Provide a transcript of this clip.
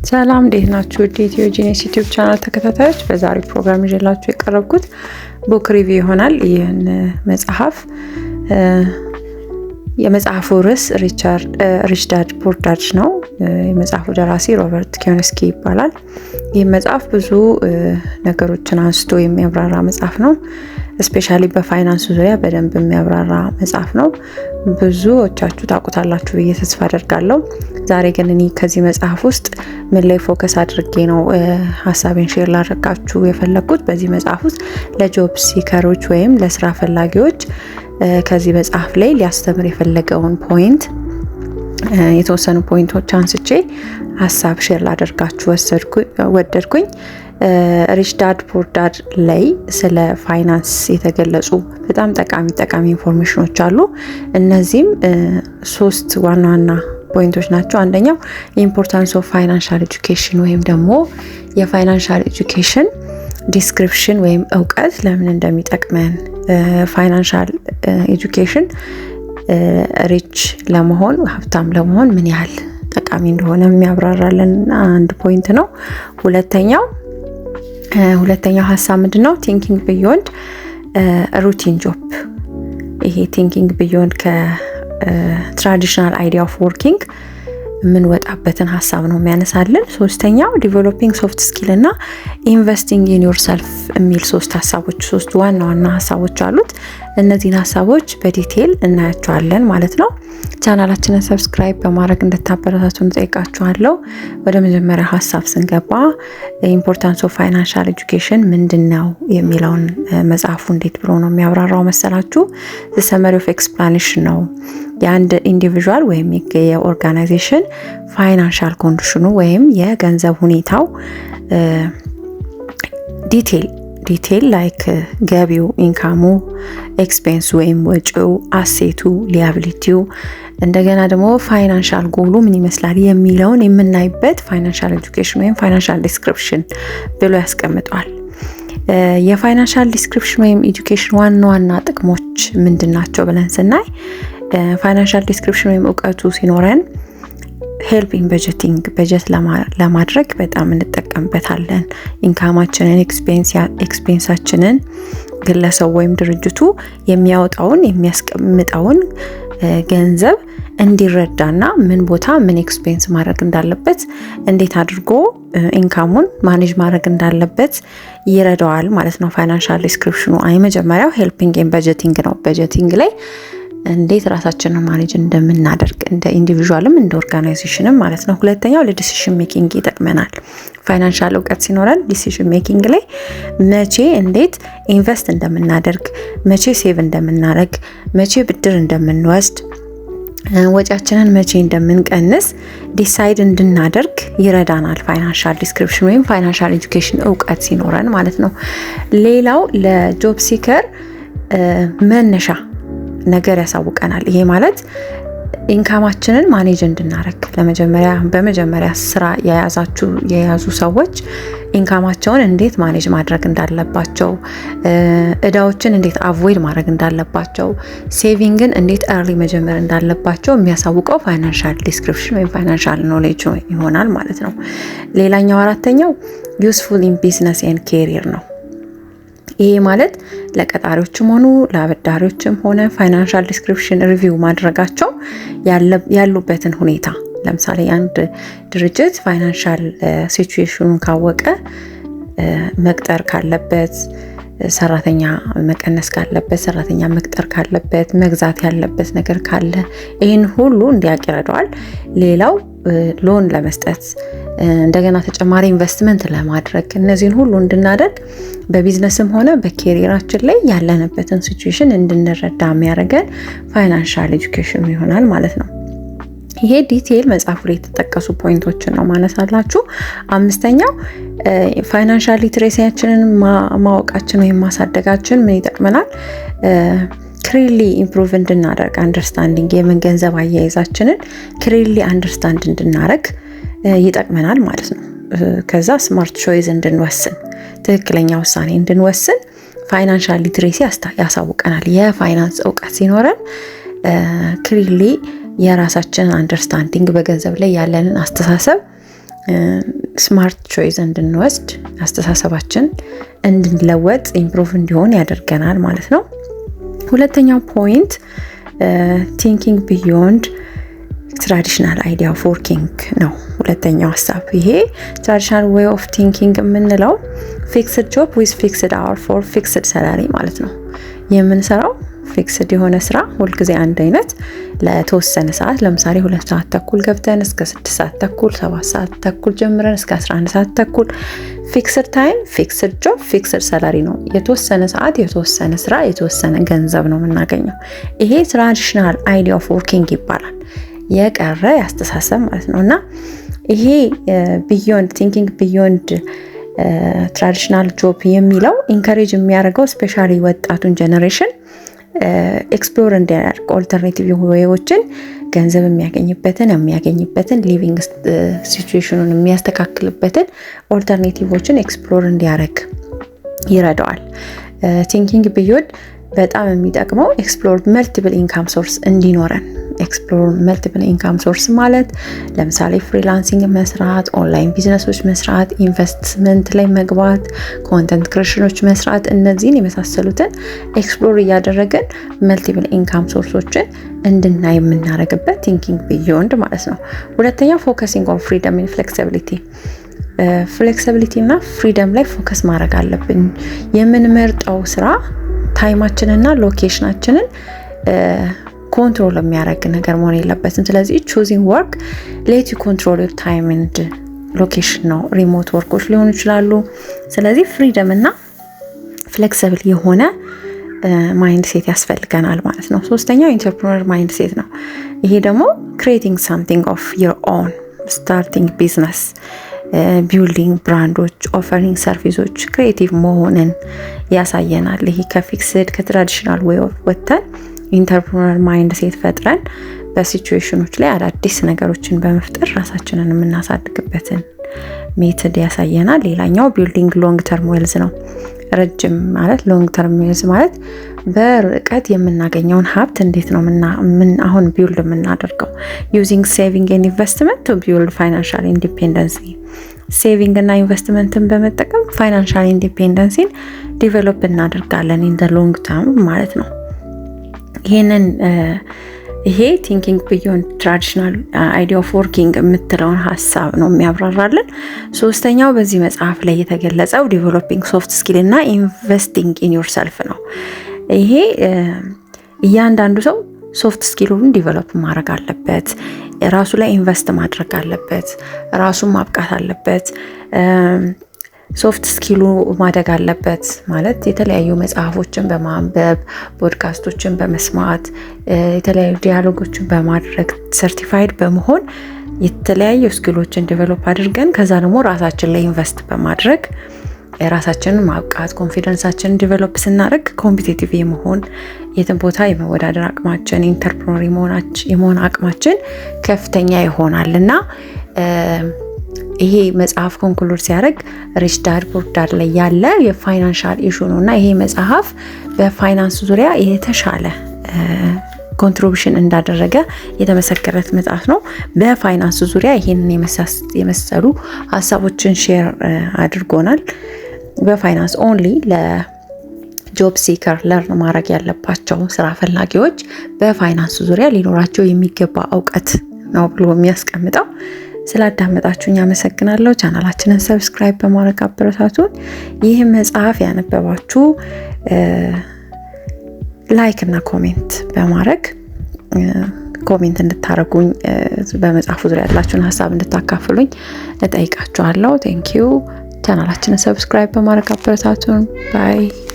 ሰላም፣ እንዴት ናችሁ? ውድ ኢትዮ ጂኒየስ ዩቲዩብ ቻናል ተከታታዮች፣ በዛሬው ፕሮግራም ይዤላችሁ የቀረብኩት book review ይሆናል። ይህን መጽሐፍ የመጽሐፉ ርዕስ Rich Dad Poor Dad ነው። የመጽሐፉ ደራሲ ሮበርት ኪዮሳኪ ይባላል። ይህ መጽሐፍ ብዙ ነገሮችን አንስቶ የሚያብራራ መጽሐፍ ነው። Especially በፋይናንስ ዙሪያ በደንብ የሚያብራራ መጽሐፍ ነው። ብዙዎቻችሁ ታውቁታላችሁ ብዬ ተስፋ አደርጋለሁ። ዛሬ ግን እኔ ከዚህ መጽሐፍ ውስጥ ምን ላይ focus አድርጌ ነው ሀሳቤን share ላደርጋችሁ የፈለግኩት፣ በዚህ መጽሐፍ ውስጥ ለ job seeker ኦች ወይም ለስራ ፈላጊዎች ከዚህ መጽሐፍ ላይ ሊያስተምር የፈለገውን point፣ የተወሰኑ point ኦች አንስቼ ሀሳብ share ላደርጋችሁ ወደድኩኝ። Rich Dad Poor Dad ላይ ስለ ፋይናንስ የተገለጹ በጣም ጠቃሚ ጠቃሚ information ኖች አሉ። እነዚህም ሶስት ዋና ዋና point ኦች ናቸው። አንደኛው importance of financial education ወይም ደግሞ የ financial education description ወይም እውቀት ለምን እንደሚጠቅመን፣ financial education rich ለመሆን፣ ሀብታም ለመሆን ምን ያህል ጠቃሚ እንደሆነ የሚያብራራልን አንድ point ነው። ሁለተኛው ሀሳብ ምንድን ነው? Thinking beyond routine job። ይሄ thinking beyond ከ traditional idea of working የምንወጣበትን ሀሳብ ነው የሚያነሳልን። ሶስተኛው developing soft skill እና investing in yourself የሚል ሶስት ሀሳቦች፣ ሶስት ዋና ዋና ሀሳቦች አሉት። እነዚህን ሀሳቦች በ detail እናያቸዋለን ማለት ነው። ቻናላችንን subscribe በማድረግ እንድታበረታቱን እንጠይቃችኋለሁ። ወደ መጀመሪያ ሀሳብ ስንገባ importance of financial education ምንድን ነው የሚለውን መጽሐፉ እንዴት ብሎ ነው የሚያብራራው መሰላችሁ? Summary of explanation ነው። የአንድ individual ወይም የ organization financial condition ኑ ወይም የገንዘብ ሁኔታው detail like ገቢው፣ income ኡ፣ expense ኡ ወይም ወጪው፣ asset ኡ፣ liability ው፣ እንደገና ደግሞ financial goal ኡ ምን ይመስላል የሚለውን የምናይበት financial education ወይም financial description ብሎ ያስቀምጠዋል። የ financial description ወይም education ዋና ዋና ጥቅሞች ምንድን ናቸው ብለን ስናይ፣ financial description ወይም እውቀቱ ሲኖረን help in budgeting፣ በጀት ለማድረግ በጣም እንጠቀምበታለን። Income ኣችንን፣ expense ኣችንን፣ ግለሰቡ ወይም ድርጅቱ የሚያወጣውን የሚያስቀምጠውን ገንዘብ እንዲረዳና ምን ቦታ ምን expense ማድረግ እንዳለበት፣ እንዴት አድርጎ income ኡን manage ማድረግ እንዳለበት ይረዳዋል ማለት ነው። Financial description ኑ የመጀመሪያው helping in budgeting ነው። Budgeting ላይ እንዴት ራሳችንን manage እንደምናደርግ እንደ individual ም እንደ organization ም ማለት ነው። ሁለተኛው ለ decision making ይጠቅመናል። Financial እውቀት ሲኖረን decision making ላይ መቼ እንዴት invest እንደምናደርግ፣ መቼ save እንደምናደርግ፣ መቼ ብድር እንደምንወስድ፣ ወጪያችንን መቼ እንደምንቀንስ decide እንድናደርግ ይረዳናል። Financial description ወይም financial education እውቀት ሲኖረን ማለት ነው። ሌላው ለ job seeker መነሻ ነገር ያሳውቀናል። ይሄ ማለት income ኣችንን manage እንድናረግ፣ ለመጀመሪያ በመጀመሪያ ስራ የያዛችሁ የያዙ ሰዎች income ኣቸውን እንዴት manage ማድረግ እንዳለባቸው፣ እዳዎችን እንዴት avoid ማድረግ እንዳለባቸው፣ saving ን እንዴት early መጀመር እንዳለባቸው የሚያሳውቀው financial description ወይም financial knowledge ይሆናል ማለት ነው። ሌላኛው አራተኛው useful in business and career ነው። ይሄ ማለት ለቀጣሪዎችም ሆኑ ለአበዳሪዎችም ሆነ financial description review ማድረጋቸው ያሉበትን ሁኔታ፣ ለምሳሌ አንድ ድርጅት financial situation ኑን ካወቀ መቅጠር ካለበት ሰራተኛ መቀነስ ካለበት፣ ሰራተኛ መቅጠር ካለበት፣ መግዛት ያለበት ነገር ካለ ይህን ሁሉ እንዲያውቅ ይረዳዋል። ሌላው loan ለመስጠት፣ እንደገና ተጨማሪ ኢንቨስትመንት ለማድረግ፣ እነዚህን ሁሉ እንድናደርግ፣ በቢዝነስም ሆነ በ career ኣችን ላይ ያለንበትን situation እንድንረዳ የሚያደርገን financial education ኑ ይሆናል ማለት ነው። ይሄ detail መጽሐፉ ላይ የተጠቀሱ point ኦችን ነው ማነሳላችሁ። አምስተኛው financial literacy ያችንን ማወቃችን ወይም ማሳደጋችን ምን ይጠቅመናል? Clearly improve እንድናደርግ፣ understanding የምን ገንዘብ አያይዛችንን clearly understand እንድናደርግ ይጠቅመናል ማለት ነው። ከዛ smart choice እንድንወስን፣ ትክክለኛ ውሳኔ እንድንወስን financial literacy ያሳውቀናል። የፋይናንስ እውቀት ሲኖረን clearly የራሳችንን understanding፣ በገንዘብ ላይ ያለንን አስተሳሰብ Smart choice እንድንወስድ፣ አስተሳሰባችን እንድንለወጥ፣ improve እንዲሆን ያደርገናል ማለት ነው። ሁለተኛው point thinking beyond traditional idea of working ነው። ሁለተኛው ሀሳብ ይሄ traditional way of thinking የምንለው fixed job with fixed hour for fixed salary ማለት ነው። የምንሰራው fixed የሆነ ስራ፣ ሁልጊዜ አንድ አይነት፣ ለተወሰነ ሰዓት፣ ለምሳሌ 2 ሰዓት ተኩል ገብተን እስከ 6 ሰዓት ተኩል፣ 7 ሰዓት ተኩል ጀምረን እስከ 11 ሰዓት ተኩል፣ fixed time፣ fixed job፣ fixed salary ነው። የተወሰነ ሰዓት፣ የተወሰነ ስራ፣ የተወሰነ ገንዘብ ነው የምናገኘው። ይሄ traditional idea of working ይባላል። የቀረ ያስተሳሰብ ማለት ነው። እና ይሄ beyond thinking beyond traditional job የሚለው encourage የሚያደርገው especially ወጣቱን generation explore እንዲያደርግ፣ alternative way ዎችን፣ ገንዘብ የሚያገኝበትን፣ living situation ኑን የሚያስተካክልበትን alternative ኦችን explore እንዲያደርግ ይረዳዋል። Thinking beyond በጣም የሚጠቅመው explore multiple income source እንዲኖረን። Explore multiple income source ማለት ለምሳሌ freelancing መስራት፣ online business ኦች መስራት፣ ኢንቨስትመንት ላይ መግባት፣ content creation ኖች መስራት፣ እነዚህን የመሳሰሉትን explore እያደረግን multiple income source ኦችን እንድናይ የምናደርግበት thinking beyond ማለት ነው። ሁለተኛው focusing on freedom and flexibility። Flexibility እና freedom ላይ focus ማድረግ አለብን። የምንመርጠው ስራ time ኣችንና location ኣችንን control የሚያደርግ ነገር መሆን የለበትም። ስለዚህ choosing work let you control your time and location ነው። Remote work ኦች ሊሆኑ ይችላሉ። ስለዚህ freedom እና flexible የሆነ mindset ያስፈልገናል ማለት ነው። ሶስተኛው entrepreneur mindset ነው። ይሄ ደግሞ creating something of your own፣ starting business፣ building brand ኦች፣ offering service ኦች፣ creative መሆንን ያሳየናል። ይሄ ከ fixed፣ ከ traditional way ወጥተን entrepreneur mindset ፈጥረን በሲቹዌሽኖች ላይ አዳዲስ ነገሮችን በመፍጠር ራሳችንን የምናሳድግበትን method ያሳየናል። ሌላኛው building long term wealth ነው። ረጅም ማለት፣ long term wealth ማለት በርቀት የምናገኘውን ሀብት እንዴት ነው ምን አሁን build የምናደርገው? Using saving and investment to build financial independency። Saving እና ኢንቨስትመንትን በመጠቀም financial independency ን develop እናደርጋለን in long term ማለት ነው። ይሄ thinking beyond traditional idea of working የምትለውን ሀሳብ ነው የሚያብራራልን። ሶስተኛው በዚህ መጽሐፍ ላይ የተገለጸው developing soft skill እና investing in yourself ነው። ይሄ እያንዳንዱ ሰው soft skill ኡን develop ማድረግ አለበት። ራሱ ላይ invest ማድረግ አለበት። ራሱን ማብቃት አለበት። Soft skill ኡ ማደግ አለበት ማለት የተለያዩ መጽሐፎችን በማንበብ፣ ፖድካስቶችን በመስማት፣ የተለያዩ dialogue ኦችን በማድረግ፣ certified በመሆን፣ የተለያዩ skill ኦችን develop አድርገን ከዛ ደግሞ ራሳችን ላይ invest በማድረግ ራሳችንን ማብቃት፣ confidence ኣችንን develop ስናደርግ competitive የመሆን፣ የትም ቦታ የመወዳደር አቅማችን፣ entrepreneur የመሆን አቅማችን ከፍተኛ ይሆናል። እና ይሄ መጽሐፍ conclude ሲያደርግ Rich Dad Poor Dad ላይ ያለ የ financial issue ነው እና ይሄ መጽሐፍ በፋይናንስ ዙሪያ የተሻለ contribution እንዳደረገ የተመሰከረለት መጽሐፍ ነው። በፋይናንስ ዙሪያ ይሄንን የመሰሉ ሀሳቦችን share አድርጎናል። በ finance only ለ job seeker learn ማድረግ ያለባቸው፣ ስራ ፈላጊዎች በፋይናንስ ዙሪያ ሊኖራቸው የሚገባ እውቀት ነው ብሎ የሚያስቀምጠው። ስላዳመጣችሁኝ አመሰግናለሁ። ቻናላችንን subscribe በማድረግ አበረታቱን። ይህ መጽሐፍ ያነበባችሁ like እና comment በማድረግ comment እንድታደርጉኝ፣ በመጽሐፉ ዙሪያ ያላችሁን ሀሳብ እንድታካፍሉኝ እጠይቃችኋለሁ። Thank you። ቻናላችንን subscribe በማድረግ አበረታቱን። Bye.